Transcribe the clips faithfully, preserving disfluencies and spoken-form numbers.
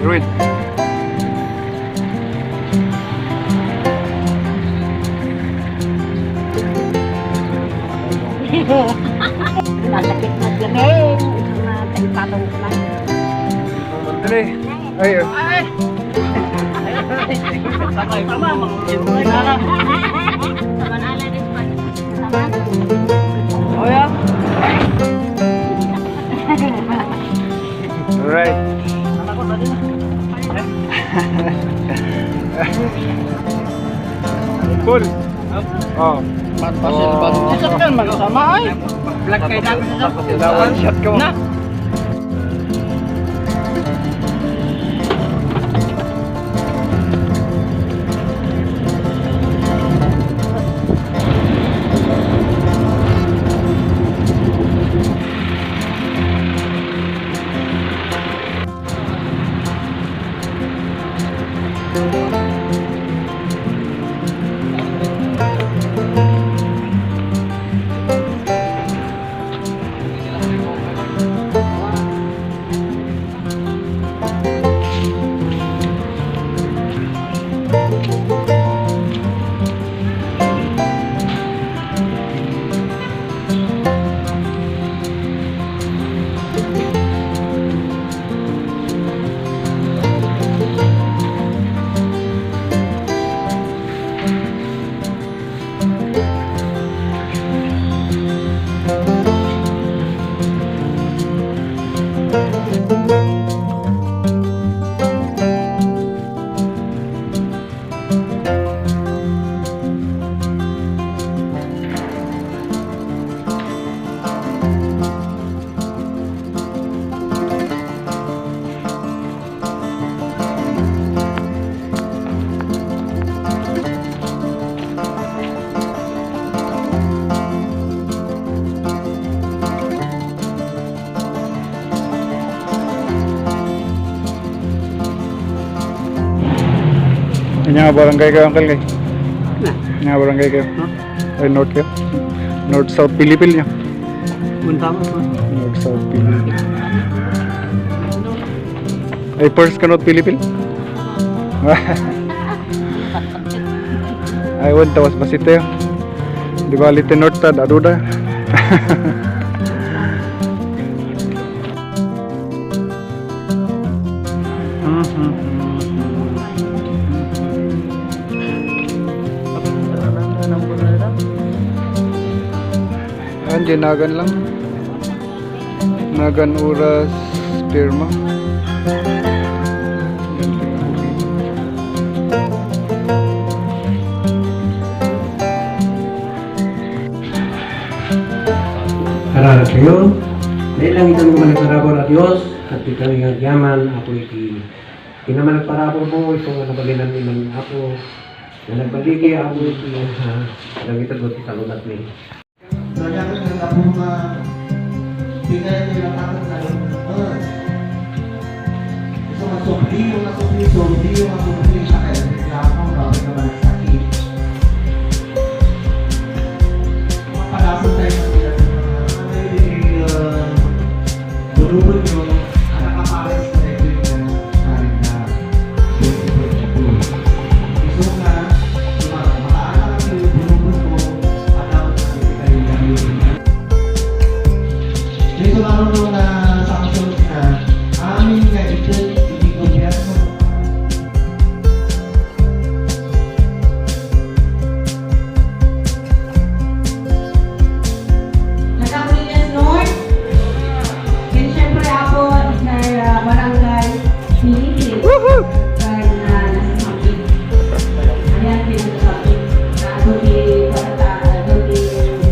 Wait. Nasakit na kami. Ang mga kaipapan ko man. Dali. Ay, oh. Ay! Tama, mga Manala din pa. Oh, yeah. Alright. Full. Oh. Pasil ba? Oh. Isa ka man, sama ay. Vlog kayo dati sa. Lawan shot ko. Na. Ania nga barangay kayo, Uncle, kay? Na. Ania nga barangay kayo? No? Ay, North kayo? North, South, Pilipil niya. Punta mo po. North, South, Pilipil. Ay, first ka North Pilipil? Ay, wan, tawas basit tayo. Di ba, Liti North, tad, aduda. Ayan, di nagan lang. Nagan oras pirma. Kararag kayo. Dahil lang ito ng managparabur a Diyos, at ikaw yung agyaman, Apo, iti pinamanagparabur mo, ito nga nabalinan ni man, Apo, nga nagbaligi, Apo, iti, ha, nangitag ti saludat mi. Kaya nga, nga, nga, nga, tingnan nila takot na rin. Gusto nga, sumpliyo nga, sumpliyo, sumpliyo nga, sumpliyo, siya kaya reklamo, bakit naman nagsakit? Mapalasan tayo ng ilan ng mga, ano yun, eh, uh, Bulubon nyo, anak a pares na ito yung, uh, karinda. Twenty twenty-two. Isu nga, ma-, makaanak ang bulubon ko, anak na ito kayo. Dito lang nung, uh, sa kasunod na, amin nga ito, hindi gobyerno. Taga Ortigas North. And syempre, Apo, sa, ah, Barangay Pilipin. Woohoo! Kay, ah, nasa Sampit. Ayan, pinasasapit. Sa ato di, sa ato di,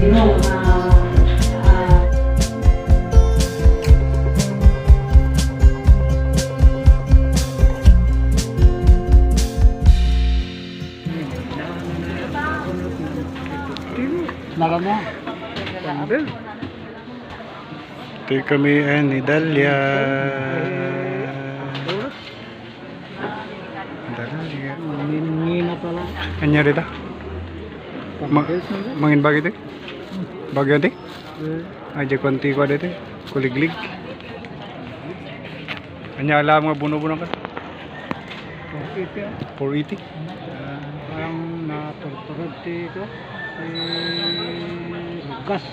Jerome, ah, ah, Naramihan. Ito kami, ayan, ni Dalia. Dalia. Ngin-, ngina pala. Anya dita? Ma-, mangin bagay ito? Bagay ito? Eh. Ay, di ko antigua dito. Kuliglig. Anya, alam nga buno-buno ka. Four eighty. Ah, parang naturturod ti ito, ti gas.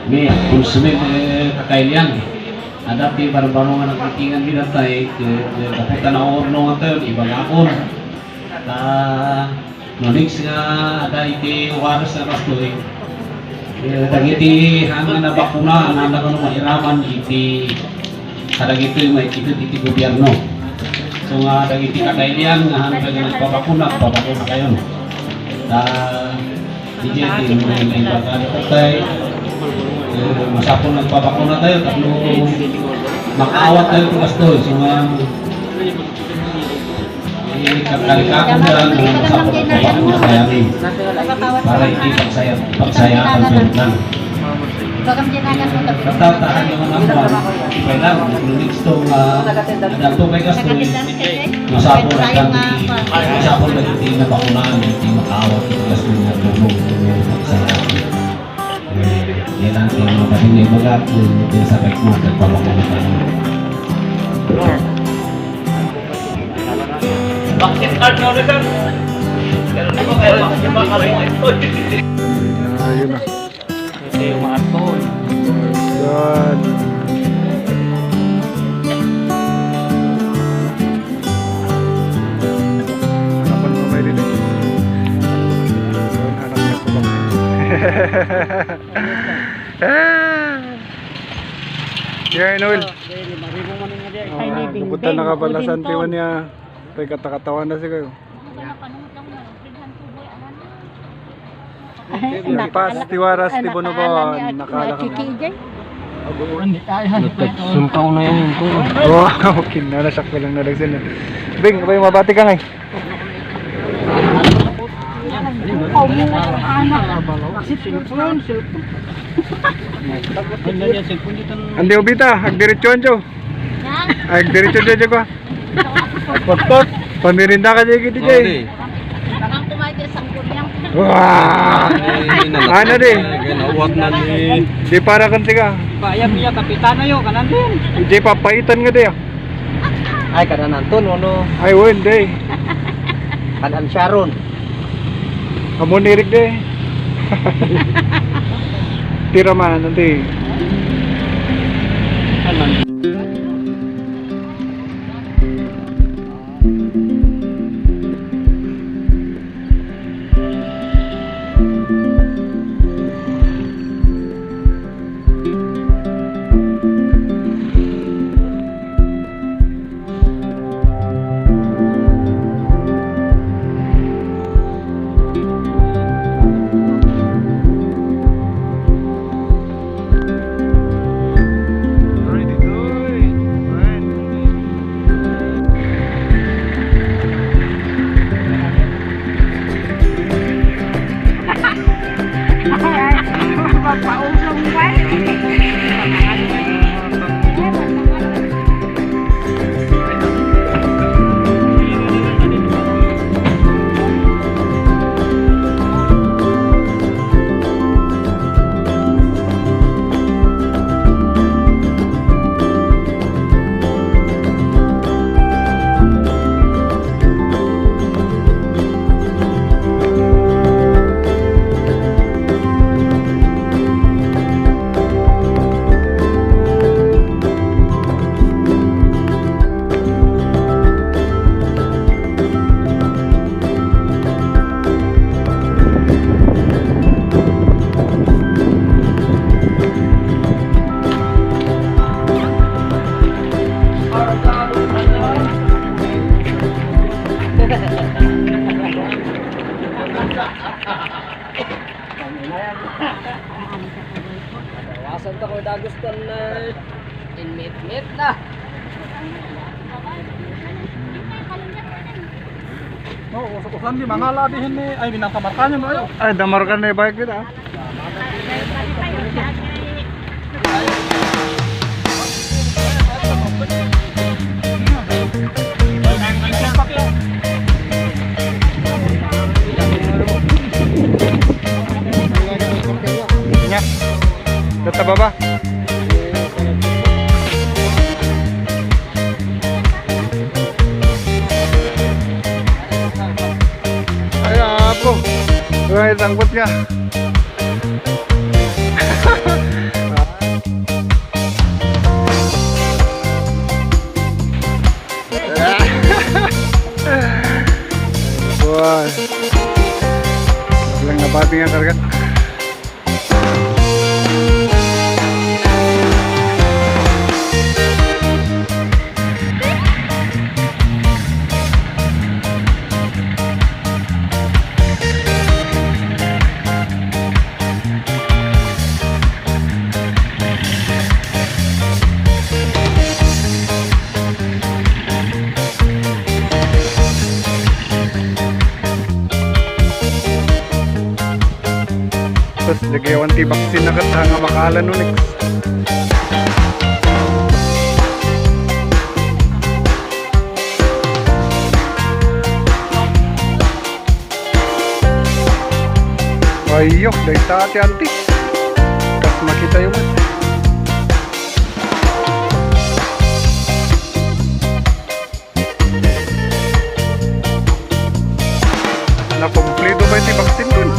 Ni, konsumen, eh, kakailian. Adda ti barbaro nga nagtitingan dita, eh, eh, eh, gapu ta naurno nga tayo, ibagakon. Ta, no next nga adda iti waras nga kastoy, eh, dagiti haan nga nabakuna, haan nga no mairaman iti kadagitoy maited iti gobierno. So nga dagiti kakailian nga haan nga nagpabakuna, agpabakuna kayo. Ta, Iti ti imong imbagada, tay. Eh, masapul nga agpabakuna tayo, tapno makaawat tayo ti kastoy. So, nga, eh, kakarikakon dyan, nga masapul nga agpabakuna tayo, eh. Para iti pagsaya-, pagsayaan tayo lang. Natatahan yung mga buwan, ipay lang, nagluliks to, ah, adda to kay kastoy. Masapul na dagiti, masapul na dagiti nabakunan, dagiti makaawat, dagiti kastoy nga tulong, tulong, sa, eh, yan ang mga pati nga ibaga, yung, yung sa pagkakita, pagpapakita. Vaccine card na ulit, sir. Pero di ko kayo vaccine, mga kayo. Ayun na. Ito yung mga tol. Yan. Harapan mo kayo dito. Doon, harap niya po. Ah. Yan, Noel. Ay, ah, ni Bing Bing. Nakabalasan, tiwan niya. Kay katakatawa na si kayo. Ay, pas, ti waras, ti bono ba, nakala kami. Kiki, Jay. Nagsuntaw na yan, ito. Wow, kinala, sakto lang na lang sila. Bing, abay, mabati ka ngay. Cellphone, cellphone. Andi ubita, agdiretsuan, Joe. Ay, diretso, diretso ko. Potpot. Pamirinda ka, Jay, kiti, Jay. Bakang kumain sa kuryang. Wah! Ay, nalak-, ano, di? Ay, nauwat na ni. Di para kan siga. Bayam niya, kapitana yo, kanan din. Jay, papaitan nga, di, ah. Ay, kanan Anton, ano? Ay, wen, di. Kanan Sharon. Amo ni Eric de. Tira man, nanti. Aman. Bawasan ta ko, da gusto na inmit-mit na. No, us-, usan di mangala di hini. Ay, binang kamarkanya, no, ayo. Ay, damarkan na yung bike kita. Nya. Data baba. Ay, apo. Ay, tangkot nga. Buwan. Lang nga pati nga karga. Tapos, lagyawan ti vaccine na kata nga makaala no next. Ayok, dayta ti anti. Kas makita yung Nakumpleto ba iti vaccine kun?